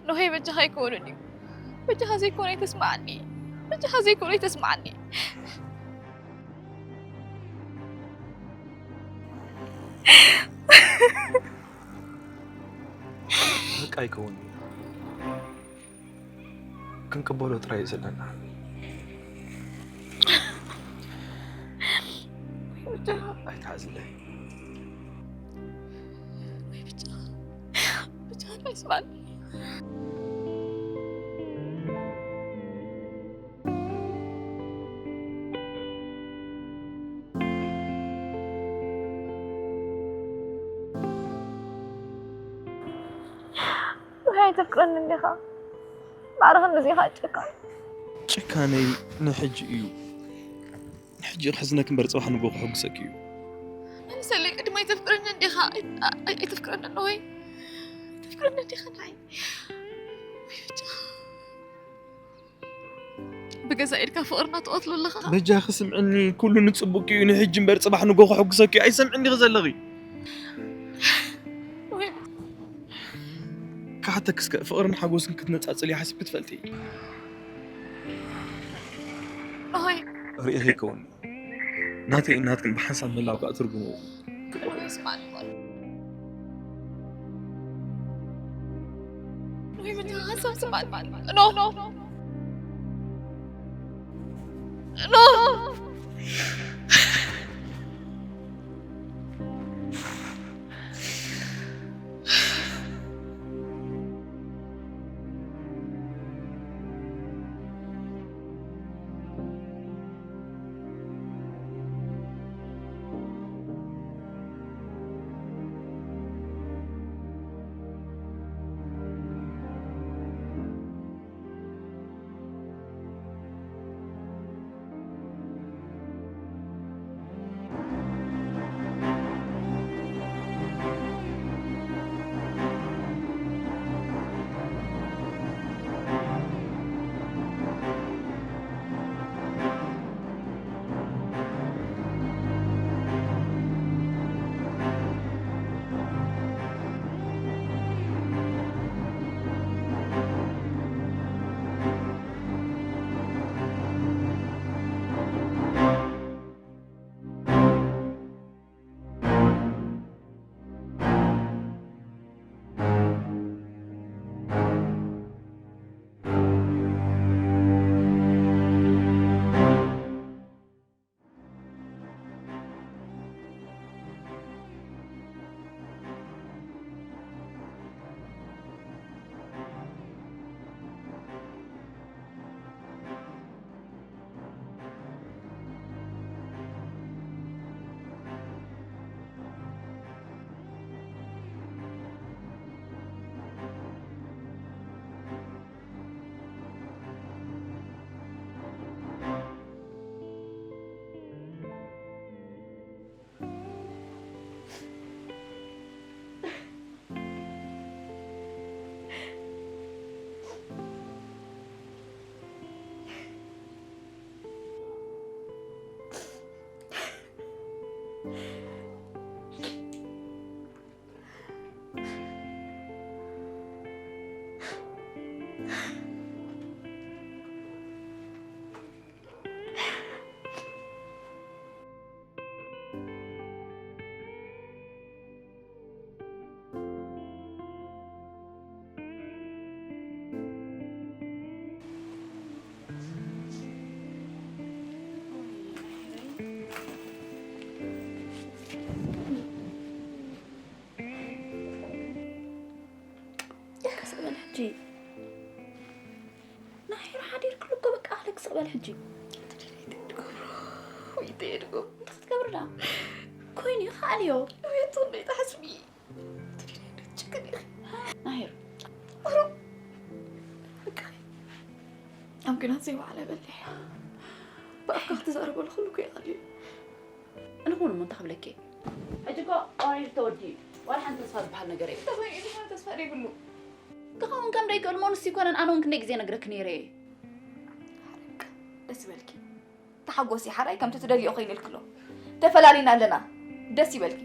ኖሄ፣ በጃኻ ኣይከውንን እዩ። በጃኻ ዘይኮነ ኣይተስምዓኒ። በጃኻ ዘይኮነ ኣይተስምዓኒ። በቃ ኣይከውንን እዩ። ክንቅበሎ ጥራይ እዩ ዘለና። ኣይትሓዝለይ። ወይ ብቻ፣ ብቻ ኣይስማል። ወይ ኣይተፍቅረኒ እንዲኻ? ማዕረ ክንድዚ ኢኻ ጨካን። ጭካነይ ንሕጂ እዩ። ንሕጂ ክሕዝነኪ እምበር ጽባሕ ንጎ ክሕጉሰኪ እዩ። ኣንሰለይ ቅድሚ ኣይተፍቅረኒ እንዲኻ? ኣይ-፣ ኣይ-፣ ኣይተፍቅረኒ ኣለኹ ወይ? ኣይተፍቅረኒ እንዲኻ ንዓይ? ወይ ብቻ። ብገዛ ኢድካ ፍቕርና ትቐትሎ ኣለኻ። በጃኺ ስምዕኒ፣ ኩሉ ንጽቡቅ እዩ። ንሕጂ እምበር ጽባሕ ንጎ ክሕጉሰኪ እዩ። ኣይሰምዕኒ ዲኺ ዘለኺ? ወይ ክሓተኪ እስከ፣ ፍቕርን ሓጎስን ክትነጻጽልዮ ሓሲብኪ ትፈልጢ? ኦይ። ርኢኺ ይከውን። ናተይ ናትክን ብሓንሳብ ምህላው ከኣ ትርጉም ኣለዎ። ወይ ምን ሓንሳብ ስማል። ኖ፣ ኖ፣ ኖ። ናሄር ሓዲርክሉ እኮ በቃ ኣለክስ በል ሕጂ። ትደልይ ትገብሮ። ወይ ትደልይ ትገብሮ። እንታይ ክትገብር ዳ? ኮይኑ ይኽኣል እዮ። ወይ ትደልይ ትሓስቢ። ትደልይ ትጭክን ኢኺ። ናሄር። ቁሩብ በቃ ኣብ ኲናት ዘይወዓለ በሊሕ። ብኣፍካ ክትዛረበሉ ኩሉ እኮ ይኽእል እዩ። እንኹን እሞ እንታይ ክብለኪ? ሕጂ እኮ ኦሬዲ ተወዲኡ። ዋላ ሓንቲ ተስፋ ዝበሃል ነገር የለን። ተኾይኑ እዚ ተስፋ ዘይብሉ። ክኸውን ከም ደይክእል እሞ ንሱ ይኮነን፣ ኣነ እውን ክንደይ ግዜ ነግረኪ ነይረ እየ። ሓረቅ፣ ደስ ይበልኪ። ተሓጎሲ ሓራይ ከምቲ ትደልዮ ኮይኑልክሎ። ተፈላሊና ኣለና። ደስ ይበልኪ።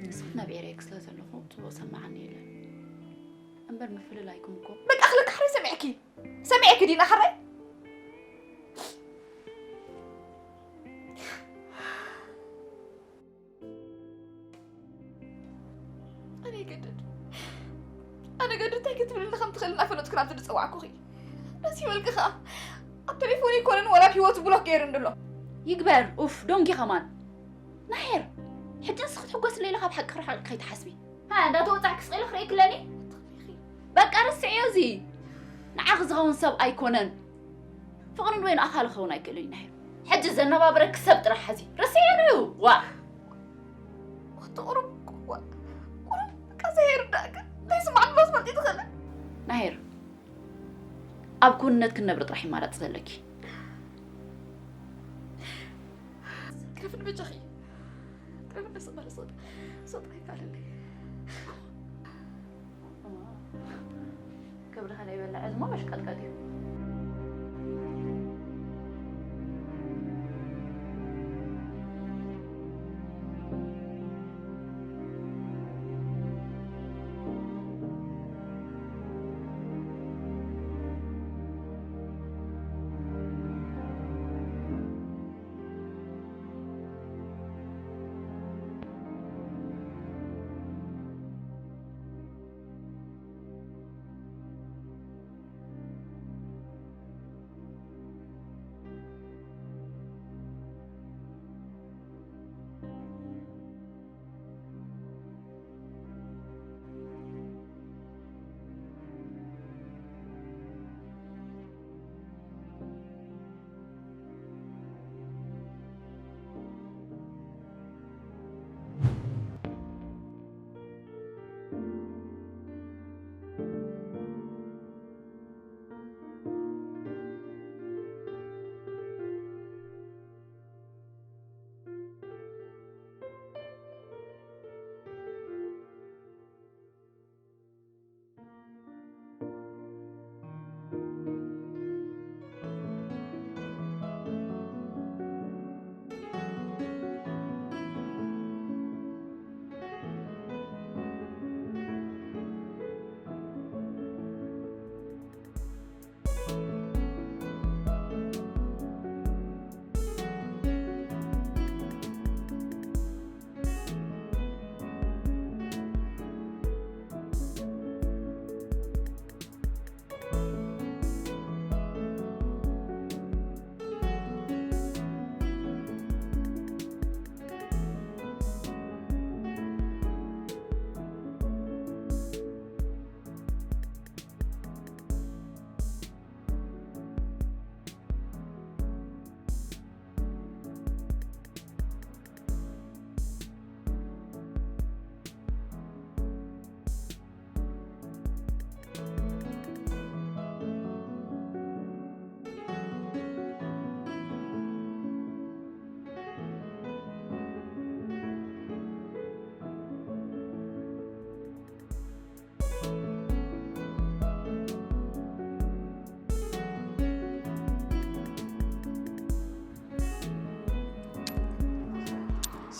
ንስኺ ናብ ኤረይ ክስለ ዘለኹ ጽቡቕ ሰማዓኒ የለን። እምበር ምፍልላይኩም እኮ በቃ ክልተ ሓራይ ሰሚዕኪ። ሰሚዕኪ ዲና ሓራይ? ኣነ ይገድድ። ኣነ ገድድ እንታይ ክትብልኒ ከም ትኽእል እናፈለጥኩ ናብቲ ዝጸዋዕኩኺ። ደስ ይበልኪ ኸኣ። ኣብ ቴሌፎን ይኮነን ወላ ኣብ ህይወቱ ብሎክ ገይሩ እንድሎ። ይግበር። ኡፍ፣ ዶንጊ ከማን። ናሄር፣ ሕጂ ንስኺ ክትሕጎስለይ ኢለ ካብ ሓቂ ክርሕቕ ከይትሓስቢ። ሃ፣ እንዳተወጻዕኪ ስቕ ኢለ ክርእየኪ ኣለኒ? በቃ ረስዕዮ እዚ። ንዓኺ ዝኸውን ሰብ ኣይኮነን። ፍቕሪ ንበይኑ ኣኻሊ ክኸውን ኣይክእልን እዩ ናሄር። ሕጂ ዘነባብረኪ ሰብ ጥራሕ ሓዚ። ረስዕዮ ንዑ። ዋ። ወዲ ቁሩብ፣ ቁሩብ፣ ቁሩብ በቃ ዘይርዳእካ። እንታይ ይስማዕ ኣሎ ትፈልጢ ትኽእሊ? ናሄር፣ ኣብ ክውንነት ክንነብር ጥራሕ ይማራጽ ዘለኪ። ክረፍድ በጃኺ። ክረፍድ ደስ በለ ሰጥ። ሰጥ ኣይካለለይ። ክብርኻ ናይ በላዕ ዕድሞ መሽቀጥቀጥ እዩ።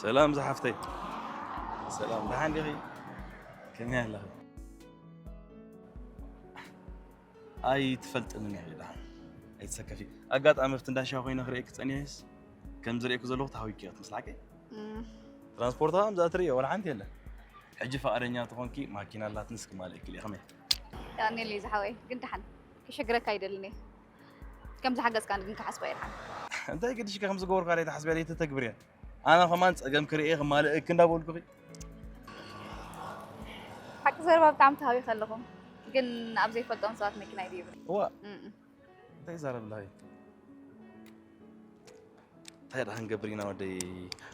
ሰላም ዝሓፍተይ። ሰላም፣ ደሓን ዲኺ? ከመይ ኣለኺ? ኣይትፈልጥንን ኢኺ ደሓን። ኣይትሰከፊ። ኣጋጣሚ ኣብቲ እንዳ ሻሂ ኮይነ ክርእየኪ ጸኒሐስ፣ ከም ዝርእየኪ ዘለኹ ተሃዊኪ ክትመስላከ። እም። ትራንስፖርት ከምዛ ትርእዮ ወላ ሓንቲ የለን። ሕጂ ፍቓደኛ ተኾንኪ ማኪና ኣላትንስ ክማልእኪ ኢለ። ከመይ? የቐንየለይ ዝሓወይ፣ ግን ደሓን ክሽግረካ ኣይደልን እየ። ከም ዝሓገዝካኒ ግን ክሓስቦ እየ ደሓን። እንታይ ገዲሽካ ከም ዝገበርኩ ኣይትሓስብያ፣ ኣይተተግብርያ። ኣነ ከማን ጸገም ክርእየ ክማልእኪ እንዳበልኩኺ። ዘረባ ብጣዕሚ ተሃዊኸ ኣለኹ፣ ግን ኣብ ዘይፈልጦም ሰባት መኪና ይድይቡ። እዋ። እም። እንታይ ይዛረብ ኣለኻ? እንታይ ደኣ ክንገብር ኢና ወደይ?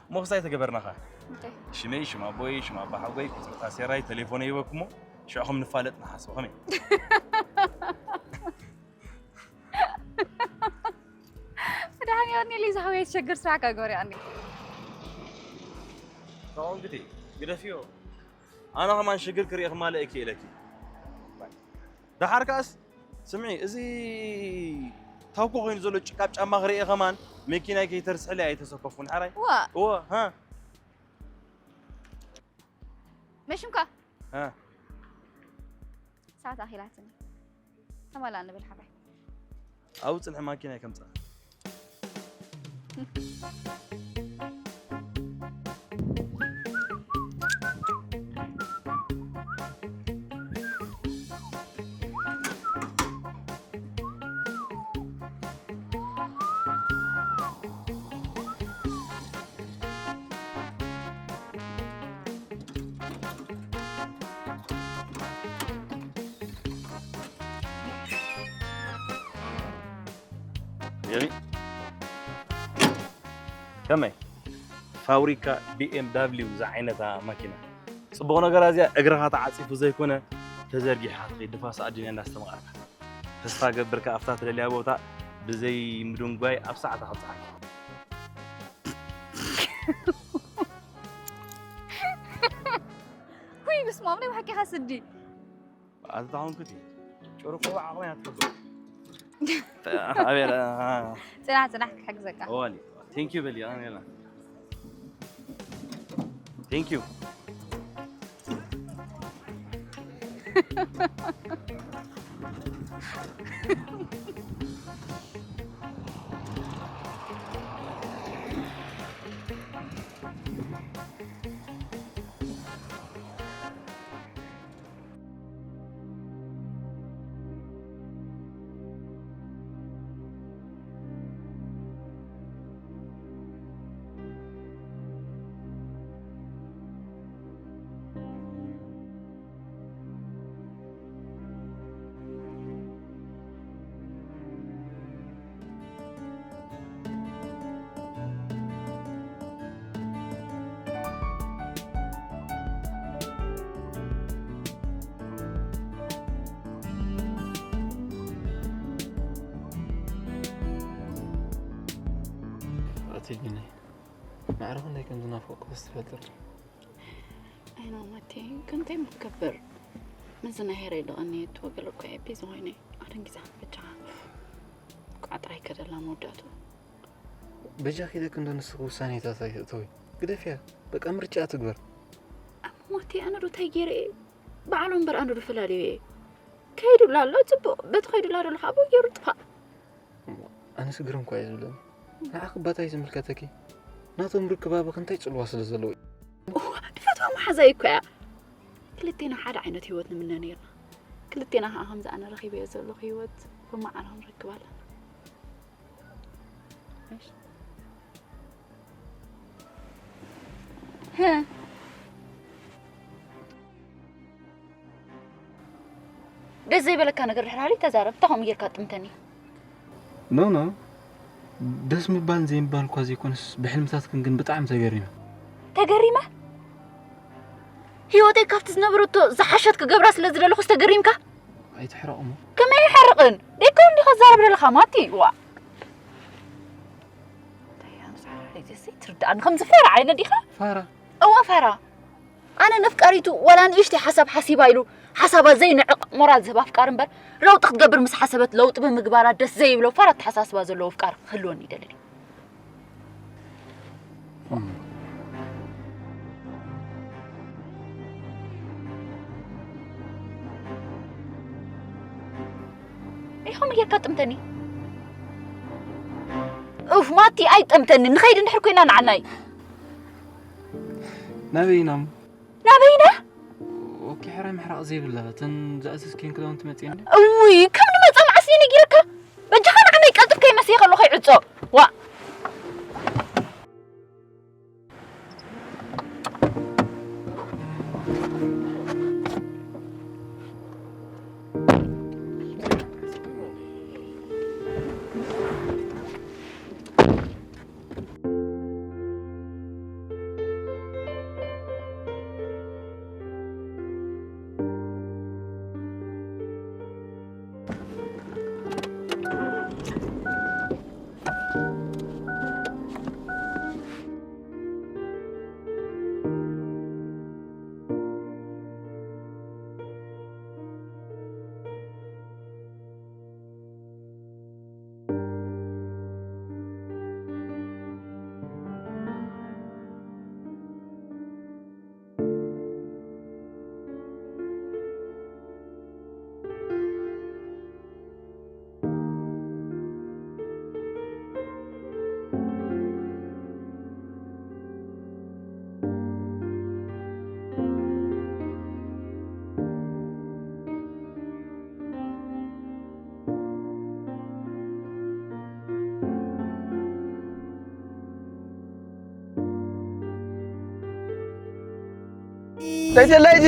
እሞ ክሳይ ተገበርናኻ። እንታይ? ሽመይ፣ ሽም ኣቦይ፣ ሽም ኣባ ሓጎይ፣ ቁፅሪ ታሴራይ፣ ቴሌፎነይ ይበኩሞ። ሽዕኹም ንፋለጥ ንሓስቦ ከመይ? መድሓኒዓለም ኔሊ ዝሃወየ ትሸግር ስራሕ ከግበር ያኒ። ተቐንግቲ ግደፍዮ። ኣነ ከማን ሽግር ክርኢ ክማልእ እኪ ኢለኪ። ደሓር ከኣስ ስምዒ፣ እዚ ታውኮ ኮይኑ ዘሎ ጭቃብ ጫማ ክርኢ ከማን መኪናይ ከይተርስሕለይ ኣይተሰከፉን ሓራይ። ዋ እዎ ሃ መሽምካ ሃ ሰዓት ኣኺላትኒ። ተመላ ንብል ሓራይ። ኣብኡ ጽንሒ ማኪናይ ከምጽኣ። የሚ ከመይ ፋብሪካ ቢ ኤም ዳብሊው ዝዓይነታ ማኪና ጽቡቕ ነገር ኣዚኣ እግርኻ ተዓጺፉ ዘይኮነ ተዘርጊሕካ ትኸይድ ድፋስ ኣዱንያ እንዳስተማቐርካ ተስፋ ገብርካ ኣብታ ትደልያ ቦታ ብዘይ ምድንጓይ ኣብ ሰዓታ ከብጽሓካ። ውይ ብስማም ናይ ብሓቂኻ ስዲ ኣተታኹንኩቲ ጭርቁ ዓቕሚ ኣትፈልጦ ኣቤላ ጽናሕ ጽናሕ ክሕግዘካ ኦዋሊ ቴንክ ዩ በሊ ኣሜላ ቴንክ ዩ ኣቲ ቢኒ ማዕረ ክንደይ ከም ዝናፈቅኩ ስ ትፈልጥር ኣይኖ መቴ ክንታይ ምክብር ምዝና ሄረ ኢለቐኒ እትወገለ እኮ ኤፒ ዝኾይነ ኣደንጊዛ ብቻ ቋጥራይ ከደላ መወዳእቱ በጃ ኪደክ እንዶ ንስኽ ውሳኔታት ኣይትእተዊ ግደፍያ በቃ ምርጫ ትግበር ኣሞ መቴ ኣነ ዶ ታይ ገይረ እየ በዓሉ እምበር ኣነ ዶ ፈላልዮ እየ ከይዱላ ኣሎ ፅቡቅ በቲ ከይዱላ ደሎ ከዓ ብኡ ገይሩ ጥፋእ ኣነስ ግርም እኳ እዩ ዝብለኒ ንዓኺ ባታይ ዝምልከተኪ ናቶም ርክባብኺ እንታይ ፅልዋ ስለ ዘለዎ እዩ እዋ ትፈትዋ መሓዛይ እኮ እያ ክልቴና ሓደ ዓይነት ህይወት ንምነ ነርና ክልቴና ከዓ ከምዚ ኣነ ረኪበዮ ዘለኹ ህይወት ብመዓረ ክንረክብ ኣለና እሺ ደስ ዘይበለካ ነገር ድሕር ሃሊ ተዛረብ እንታይ ከምኡ ጌርካ ጥምተኒ ኖ ኖ ደስ ምባል ዘይምባል እኳ ዘይኮነስ ብሕልምታትክን ግን ብጣዕሚ ተገሪመ ተገሪመ ህይወተይ ካብቲ ዝነበረቶ ዝሓሸት ክገብራ ስለ ዝደለኹስ ተገሪምካ ኣይትሕረቕሞ ከመይ ይሓርቕን ደይከውን ዲኻ ትዛረብ ዘለኻ ማቲ ዋ እንታይ እያ ንስሓ ዘይትርዳእ ንኸምዚ ፋራ ዓይነት ዲኻ ፋራ እወ ፋራ ኣነ ነፍቃሪቱ ዋላ ንእሽተይ ሓሳብ ሓሲባ ኢሉ ሓሳባ ዘይንዕቕ ሞራል ዝህብ ኣፍቃሪ እምበር ለውጢ ክትገብር ምስ ሓሰበት ለውጢ ብምግባራ ደስ ዘይብሎ ፋራ ኣተሓሳስባ ዘለዎ ኣፍቃሪ ክህልወኒ ይደሊ ድዩ ኢኹም ጌርካ ጥምተኒ ኡፍ ማቲ ኣይጠምተኒ ንኸይድ እንድሕር ኮይና ንዓናይ ናበይ ኢና ናበይና ኦኬ ሕራይ ምሕራቕ ዘይብላ እተን ዝኣዘዝክየን ክዳውንቲ መፅየን እውይ ከም ንመፃ መዓስ እየ ነጊረካ በጃኻ ንዓናይ ቀልጥፍ ከይመስየ ከሎ ከይዕፆ ዋ እንታይ ዘላ እዚ?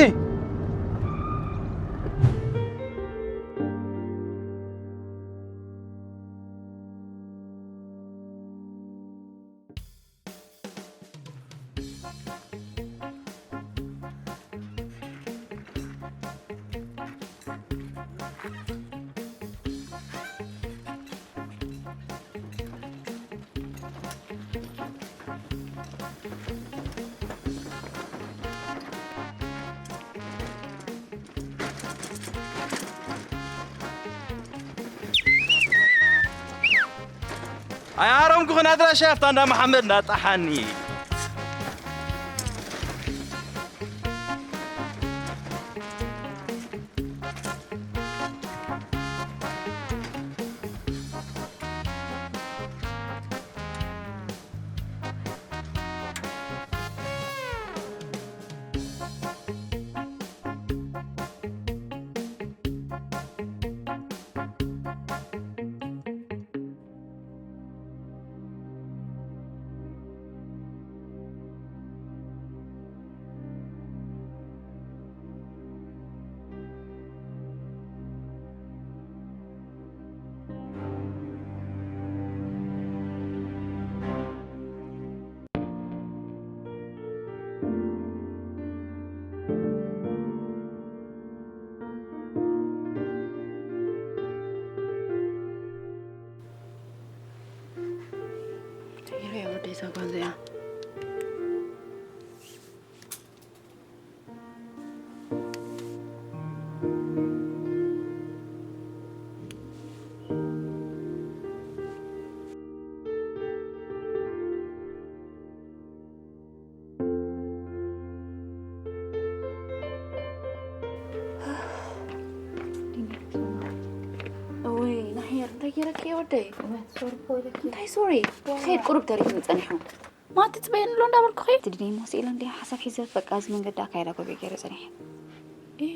ኣይሃረምኩኽን ኣድራሻ ኣብታ እንዳ መሓመድ እንዳጣሓኒ። ተይረ ወደይ እዛ ጓል እዚኣ። እወይ ናሄር፣ እንታይ ገይረኪ እየ ወደይ? እንታይ ሶሪ? ከይድ ቁሩብ ተሪፍኒ ጸኒሑ። ማቲ ጽበየኒ ኣሎ እንዳበልኩኺ። ትድኒ ሞስ ኢለ እንዲያ ሓሳብ ሒዘ በቃ እዚ መንገዲ ኣካይዳ ጎበይ ገይረ ጸኒሐ። እ፣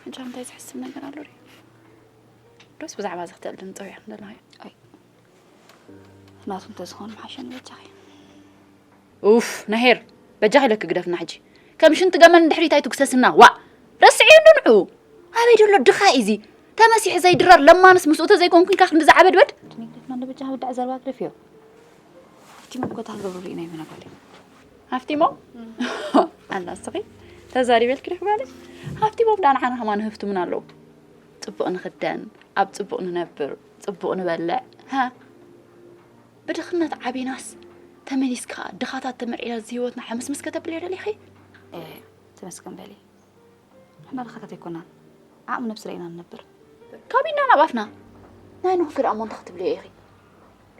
ሕጂ እንታይ ዝሕስብ ነገር ኣሎ ድዩ? ዶስ ብዛዕባ እዚ ክትእልኒ ጸዊዕኪ ዘለኺ? ኣይ፣ ናቱ እንተዝኾን ምሓሸኒ በጃኺ። ኡፍ፣ ናሄር፣ በጃኺ ኢለኪ ግደፍና ሕጂ። ከም ሽንቲ ገመል ንድሕሪት ኣይትጉሰስና። ዋእ፣ ረስዕዮ እንዶ ንዑ። ኣበይ ደሎ ድኻ እዩ እዚ? ተመሲሑ ዘይድረር ለማንስ ምስኡ ተዘይኮንኩ ኢልካ ክንዲ ዝዓበድበድ? ንግደፍና እንዶ በጃኺ ብዳዕ ዘረባ ግደፍዮ። ሃፍቲሞም እኮ እታ ክገብሩ ርኢና ኢና ጓለይ። ሃፍቲሞም? ኣላ እስኺ ተዛሪበልኪ ዲኺ ጓለይ? ሃፍቲሞም ዳ ንዓና ከማን ህፍትሙና ኣለዉ። ጽቡቕ ንኽደን፣ ኣብ ጽቡቕ ንነብር፣ ጽቡቕ ንበልዕ። ሃ? ብድኽነት ዓቢናስ ተመሊስካ ድኻታት ተመርዒና እዚ ህይወትና ሕምስምስ ከተብልዮ ደሊኺ? እ፣ ተመስገን በሊ። ንሕና ድኻታት ኣይኮናን። ዓቕሚ ነብስና ኢና ንነብር። ካብ ኢድና ናብ ኣፍና። ናይ ኖህ ክዳን እሞ እንታይ ክትብልዮ ኢኺ?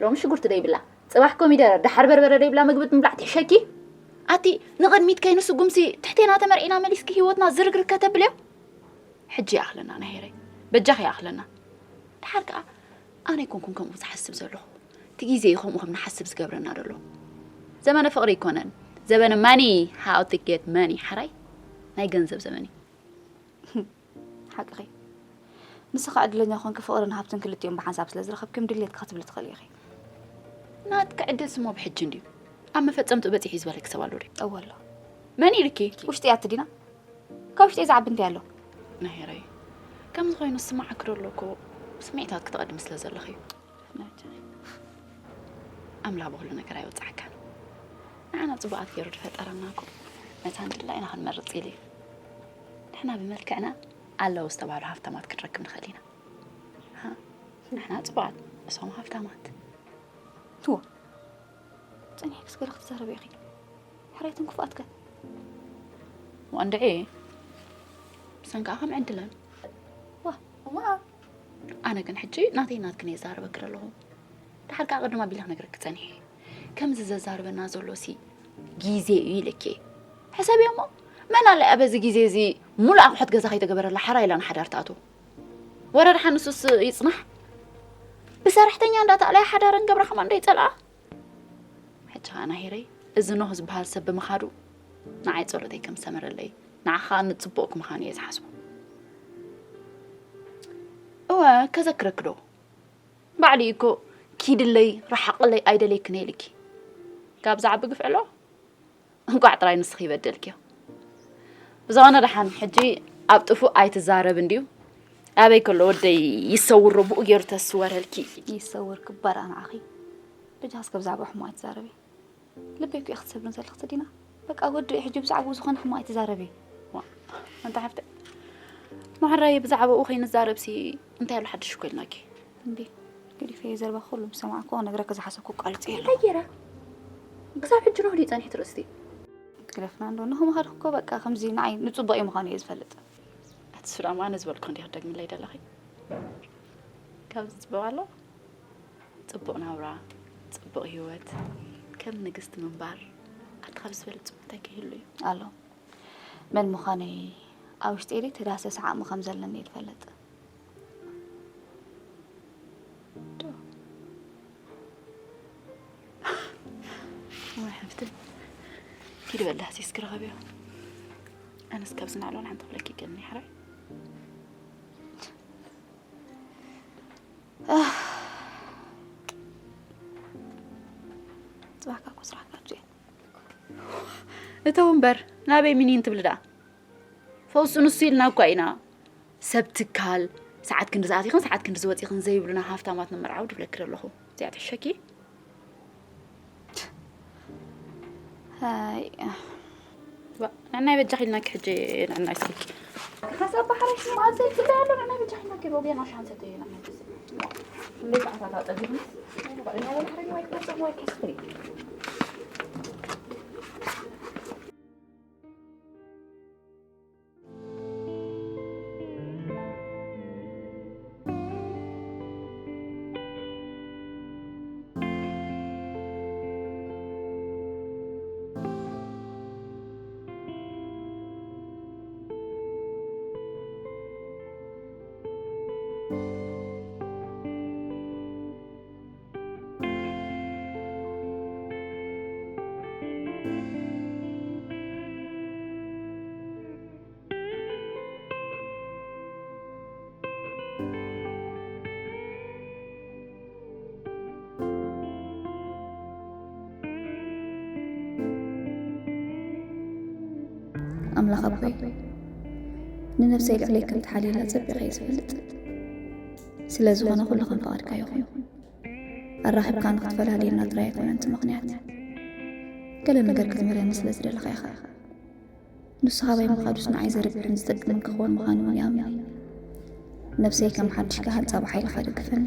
ሎሚ ሽጉርቲ ደይብላ፣ ጽባሕ ኮሚደረ፣ ደሓር በርበረ ደይብላ ምግቢ ምብላዕ ትሕሸኪ? ኣቲ ንቕድሚት ከይኑ ስጉምሲ ትሕቴና ተመርዒና መሊስኪ ህይወትና ዝርግርግ ከተብልዮ? ሕጂ ይኣኽለና ናሄረይ፣ በጃኺ ይኣኽለና። ደሓር ከኣ ኣነ ኣይኮንኩን ከምኡ ዝሓስብ ዘለኹ። እቲ ግዜ እዩ ከምኡ ከም ንሓስብ ዝገብረና ዘሎ። ዘመነ ፍቕሪ ኣይኮነን። ዘመነ ማኒ፣ how to get money፣ ሓራይ ናይ ገንዘብ ዘመን እዩ። ሓቅኺ። ንስኻ ዕድለኛ ኮንኪ ፍቕርን ሃብትን ክልቲኦም ብሓንሳብ ስለ ዝረኸብኪ ድሌትኪ ክትብሊ ትኽእሊ ኢኺ። ናትኪ ዕድል ስሞ ብሕጂ እንድዩ። ኣብ መፈጸምትኡ በጺሑ እዩ ዝበለኪ ሰብ ኣሎ ድዩ? እወ ኣሎ። መን ኢልኪ? ውሽጢ እያ እትዲና? ካብ ውሽጢ ዝዓቢ እንታይ ኣሎ? ናሄረይ፣ ከምዚ ኮይኑ ዝስምዓኪ ዶ ኣሎ እኮ ስምዒታት ክትቐድሚ ስለ ዘለኺ እዩ። ናይታ ኣምላኽ ብኹሉ ነገር ኣይወጽዓካን። ንዓና ጽቡቓት ገይሩ ዝፈጠረና እኮ መታን ድላ ኢና ክንመርጽ ኢሉ እዩ። ንሕና ብመልክዕና ኣለዉ ዝተባህሉ ሃፍታማት ክንረክብ ንኽእል ኢና። ሃ? ንሕና ጽቡቓት፣ እሶም ሃፍታማት። ትዋ፣ ጸኒሕክስ ገለ ክትዛረቢ ኢኺ። ሕራይትን ክፉኣትከ? ዋንድዒ፣ ብሰንካ ከም ዕድለን። ዋ፣ ዋ። ኣነ ግን ሕጂ ናተይ ናትክን እየ ዝዛረበኪ ዘለኹ። ደሓር ከኣ ቅድም ኣቢለ ክነግረኪ ጸኒሐ። ከምዚ ዘዛርበና ዘሎ ሲ ግዜ እዩ ኢለኪ እየ። ሕሰብዮ እሞ፣ መን ኣለ ኣብ እዚ ግዜ እዚ ሙሉእ ኣቑሑት ገዛ ከይተገበረላ ሓራ ኢላ ንሓዳር ትኣቱ? ወረ ደሓን ንሱስ ይጽናሕ። ብሰራሕተኛ እንዳተኣለያ ሓዳረን ገብራ ከማን ዶ ይጸልኣ? ሕጂ ኸኣ ናሂረይ፣ እዚ ኖህ ዝበሃል ሰብ ብምኻዱ ንዓይ ጸሎተይ ከም ዝሰመረለይ፣ ንዓኻ ንጽቡቕ ምዃኑ እየ ዝሓስቦ። እወ፣ ከዘክረኪ ዶ? ባዕሉ እዩ እኮ ኪድለይ፣ ረሓቕለይ፣ ኣይደለይክን እየ ኢልኪ። ካብ ዝዓቢ ግፍዒ ኣሎ? እንቋዕ ጥራይ ንስኺ ይበደልክዮ። ብዝኾነ ደሓን ሕጂ ኣብ ጥፉእ ኣይትዛረብ እንድዩ። ኣበይ ከሎ ወደይ ይሰውሮ ብኡ ገይሩ ተስወረልኪ። ይሰውር ክባር ኣንዓኺ። በጃ እስከ ብዛዕባ ሕሙም ኣይትዛረቢ። ልበይ እኮ ኢኺ ትሰብርን ዘለኺ ዲና። በቃ ወዲ ሕጂ ብዛዕባኡ ዝኾነ ሕሙም ኣይትዛረቢ። ዋ፣ ኣንታ ሓፍተይ፣ ማሕራይ ብዛዕባኡ ከይንዛረብሲ እንታይ ኣሎ ሓድሽ እኮ ኢልናኪ። እንዴ፣ ገዲፈ ዘረባ ኩሉ ምስ ሰማዕኩ ነግረኪ ዝሓሰብኩ ቃልፂ የለ። እንታይ ገይረ? ክሳብ ሕጂ ነው ድዩ ጸኒሕቲ ርእስቲ? ግደፍና እንዶ፣ ንኹም ሃድኩ እኮ በቃ ከምዚ ንዓይ ንጽቡቕ እዩ ምዃኑ እየ ዝፈልጥ። ኣቲ ሱዳማ ነዚ በልኩ እንዲኺ ደግምለይ ደለኺ። ካብዚ ጽቡቕ ኣሎ? ጽቡቕ ናብራ፣ ጽቡቕ ህይወት፣ ከም ንግስቲ ምንባር፣ ኣቲ ካብዚ ዝበልጽ እንታይ ክህሉ እዩ? ኣሎ። መን ምዃነይ ኣብ ውሽጠይ ደይ ተዳሰስ ዓቕሚ ከም ዘለኒ እየ ዝፈልጥ። ዶ? ወይ ሓፍተይ፣ ኪዲ በላ፣ እስኪ ርኸብዮ። ኣነስ ካብዚ ናዕሎ ንሓንቲ ክብለኪ ይገኒ፣ ሓራይ። ጽባሕካ እኮ ስራሕ ካብዚ እየ። እተው እምበር፣ ናበይ ሚኒን ትብሊ ደኣ? ፈውሱ ንሱ ኢልና እኳ ኢና። ሰብ ትካል፣ ሰዓት ክንዲ ዝኣቲኽን ሰዓት ክንዲ ዝወፂኽን ዘይብሉና ሃፍታማት ንመርዓዊ ድብለኪ ዘለኹ። እዚኣ ትሕሸኪ? ኣይ፣ ዋ፣ ንዕናይ በጃኺ ኢልናኪ ሕጂ ንዕናይ ስልኪ። ሓሳብ ባሕራይ ሽማዘይ ትብለይ ኣሎ፣ ንዕናይ በጃኺ ኢልናኪ ሮቤና ሻንሰተይ ንዕናይ ትዝ-፣ እንዴት ኣታታ ጠቢብንስ? ንዕናይ ባሕራይ ዋይ ክመጽእ ዋይ ከስፍሪ። ኣምላኽ ኣቦይ፣ ንነብሰይ ልዕለይ ከም ትሓልየላ ጸቢቐ እየ ዝፈልጥ። ስለ ዝኾነ ኩሉ ከም ፍቓድካ ይኹን። ኣራኺብካ ንኽትፈላልየና ጥራይ ኣይኮነን እቲ ምኽንያት። ገለ ነገር ክትምህረኒ ስለ ዝደለኻ ኢኻ። ንሱ ካባይ ምኻዱስ ንዓይ ዘርብሕን ዝጠቅምን ክኸውን ምዃኑ እውን ይኣምን። ነብሰይ ከም ሓድሽ ክሃንጻ ብሓይልኻ ደግፈኒ።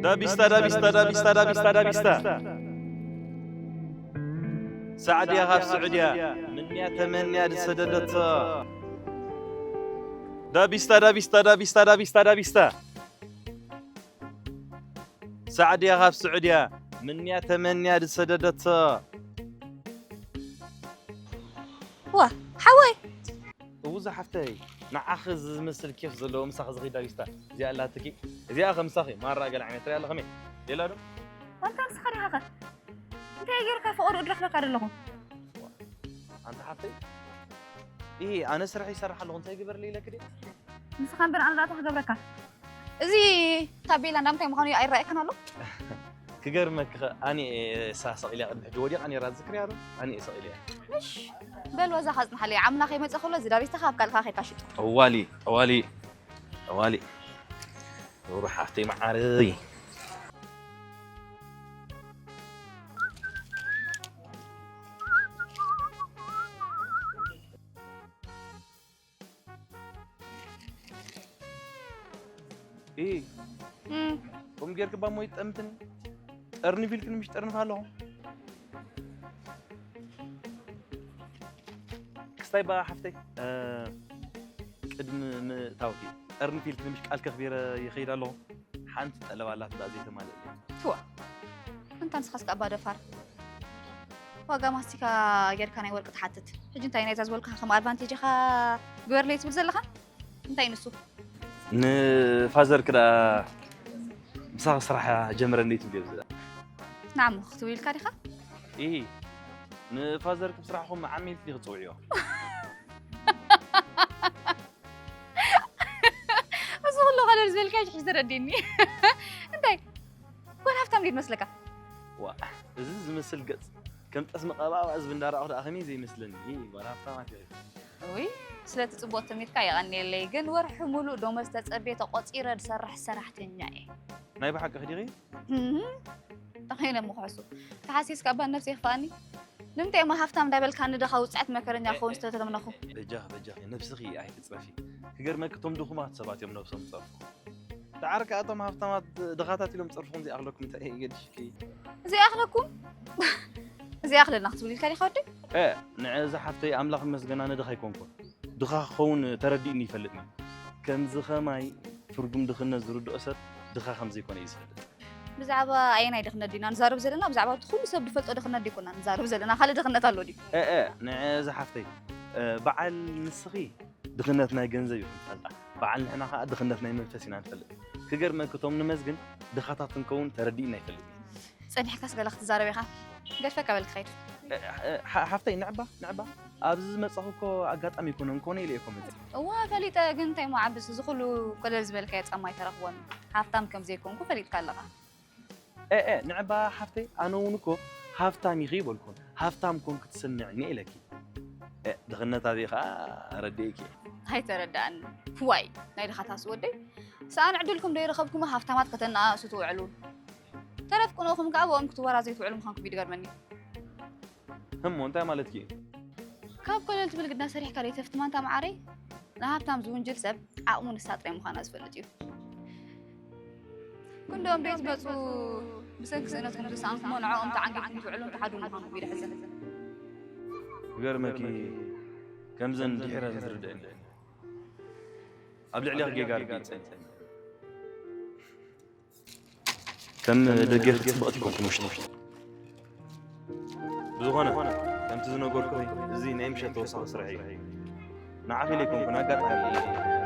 ዳቢስታ ዳቢስታ ዳቢስታ ዳቢስታ ዳቢስታ ሳዕድያ ካብ ስዑድያ ምንያ ተመንያ ዝሰደደቶ። ዳቢስታ ዳቢስታ ዳቢስታ ዳቢስታ ዳቢስታ ሳዕድያ ካብ ስዑድያ ምንያ ተመንያ ዝሰደደቶ። ዋ ሓወይ እውዛ ሓፍተይ፣ ንዓኺ ዝመስል ኬፍ ዘለዎ ምሳኺ ዝኸይድ ዳቢስታ እዚኣ ኣላትኪ። እዚኣ ከምሳኺ ማራ ገለ ዓይነት ሪኣ ኣለኸ ሜ ሌላ ዶ? ኣንታ ንስኻ ዲኻ ከ እንታይ ጌርካ ፍቕሪ እድረኽለካ ዘለኹ። ኣንታ ሓፍተይ፣ ይሄ ኣነ ስራሕ ይሰርሕ ኣለኹ እንታይ ግበር ኢለኪ ድየ? ንስኻ እምበር ኣነ ዳኣ ክገብረካ። እዚ ታቤላ እንዳምንታይ ምዃኑ ኣይረኣየክን ኣሎ። ክገርመኪ ኸ ኣነ እየ እሳ ሰቒልያ ቅድሚ ሕጂ ወዲቓ ነይራ ትዝክርያ ዶ? ኣነ እየ ሰቒልያ። ምሽ በል ወዛ ካጽንሓለይ ዓምና ከይመጸ ከሎ እዚ ዳቤስታኻ ኣብ ካልካ ከይካሽጡ። ጠዋሊ ጠዋሊ ጠዋሊ ሩር ሓፍተይ መዓረይ። እ እም፣ ከምኡ ጌርኪ እባ እሞ ይጠምትኒ። ጠርኒፍ ኢልክኒ ምሽ ጠርንፍ ኣለኹ። ክስታይ እባ ሓፍተይ፣ እ፣ ቅድሚ ምእታውኪ ጠርኒፍ ኢልክኒ ምሽ ቃል ከኽቢረ ይኸይድ ኣለኹ። ሓንቲ ጠለብ ኣላት እባ ዘይተማልእ። ትዋ እንታ ንስኻስ ከኣ ባደፋር ዋጋ ማስቲካ ጌርካ ናይ ወርቂ ትሓትት። ሕጂ እንታይ ናይዛ ዝበልኩኻ ከም ኣድቫንቴጅ ኢኻ ግበርለይ ትብል ዘለኻ? እንታይ ንሱ? ንፋዘር ክዳ ምሳኺ ስራሕ ጀምረኒ ትብልዮ ዝዳ ንዓሞ ክትብል ኢልካ ዲኻ? ኢሂ ንፋዘር ክብ ስራሕኹም ዓሚልቲ ዲኺ ትፅውዕዮ? እዚ ኩሉ ከለር ዝበልካዮ ሕጂ ተረዲኒ። እንታይ ጓል ሃፍታም ድዩ ትመስለካ? ዋ እዚ ዝመስል ገፅ ከም ጠስሚ ቀባባ ህዝቢ እንዳረኣኹ ደኣ ከመይ ዘይመስለኒ። ጓል ሃፍታማት ኢኺ። ውይ ስለቲ ፅቡቅ ትምኒትካ የቐንየለይ፣ ግን ወርሒ ሙሉእ ደሞዝ ተፀብየ ተቆፂረ ዝሰርሕ ሰራሕተኛ እየ። ናይ ብሓቂ ዲኺ? እህ፣ ተኸይነ ምኽሕሱ ተሓሲስካ እባ ነብሰይ ይኽፋኣኒ። ንምንታይ እሞ ሃፍታም እንዳበልካ ንድኻ ውፅዕት መከረኛ ክኸውን ዝተተመነኹ? በጃኺ በጃኺ ነብስኺ ኣይትፅረፊ። ክገርመኪ እቶም ድኹማት ሰባት እዮም ነብሶም ዝፀርፉ። ደሓር ከኣ እቶም ሃፍታማት ድኻታት ኢሎም ዝፀርፉኹም ዘይኣኽለኩም እንታይ የገድሽኪ? ዘይኣኽለኩም? ዘይኣኽለና ክትብል ኢልካ ዲኻ ወደይ? እ ንዕዚ ሓፍተይ ኣምላኽ ይመስገን ኣነ ድኻ ኣይኮንኩን። ድኻ ክኸውን ተረዲእኒ ይፈልጥኒ። ከምዚ ኸማይ ትርጉም ድኽነት ዝርድኦ ሰብ ድኻ ከም ዘይኮነ እዩ ዝፈልጥ። ብዛዕባ ኣየናይ ድኽነት ዲና ንዛረብ ዘለና? ብዛዕባ እቲ ኩሉ ሰብ ዝፈልጦ ድኽነት ዲኮና ንዛረብ ዘለና። ካልእ ድኽነት ኣሎ ድዩ? እ እ ንዕዚ ሓፍተይ እ በዓል ንስኺ ድኽነት ናይ ገንዘብ ኢኹም ትፈልጣ። በዓል ንሕና ኸኣ ድኽነት ናይ መንፈስ ኢና ንፈልጥ። ክገርመኪ እቶም ንመዝግን ድኻታት ክንከውን ተረዲእና ኣይፈልጥን። ጸኒሕካስ ገለ ክትዛረብ ኢኻ። ገድፈካ በል ክኸይድ። ሓ- ሓፍተይ ንዕባ ንዕባ ኣብዚ ዝመጻኹ እኮ ኣጋጣሚ ኣይኮነን ኮነ ኢለ እኮ መጽእ። እዋ ፈሊጠ፣ ግን እንታይ ሞ ዓብስ እዚ ኩሉ ኮለል ዝበልካዮ ጻማ ኣይተረኽቦን። ሃፍታም ከም ዘይኮንኩ ፈሊጥካ ኣለኻ። ኤ ኤ ንዕባ ሓፍተይ ኣነ እውን እኮ ሃፍታም ኢኺ ይበልኩን ሃፍታም ኮንክ ትስምዕኒ ኢለኪ። ኤ ድኽነት ኣበይ ኸኣ ኣረዲእኪ። ኣይተረዳእኒ። ዋይ ናይ ድኻታስ ወደይ ሰኣን ዕድልኩም ዶ ይረኸብኩም ሃፍታማት ከተናኣእሱ ትውዕሉ። ተረፍ ቅንኡኹም ከኣ ብኦም ክትወራዘዩ ትውዕሉ ምዃንኩም እዩ ድገርመኒ። ህሞ እንታይ ማለትኪ እዩ? ካብ ኮለል ትብል ግድና ሰሪሕካ ደይተፍትማ እንታ መዓረይ። ንሃብታም ዝውንጅል ሰብ ዓቕሙ ንሳ ጥራይ ምዃና ዝፈልጥ እዩ። ክንድኦም ደይ ዝመፁ ብሰንኪ ስእነትኩም ዝሰኣንኩሞ ንዕኦም ተዓንጊልኩም ትውዕሉን ትሓድሩን ምዃንኩም እዩ ድሕዘን። ክገርመኪ ከምዘን ድሒረን ዝርድአን ኣብ ልዕሊኺ ጌጋ ርጊፀን ከም ደገፍኪ ጽብቕቲ ኮንኩ ምሽ ብዝኾነ ከምቲ ዝነገርኩኺ እዚ ናይ ምሸት ተወሳኺ ስራሕ እዩ። ንዓኺ ኢለ ኣይኮንኩን ኣጋጣሚ እዩ።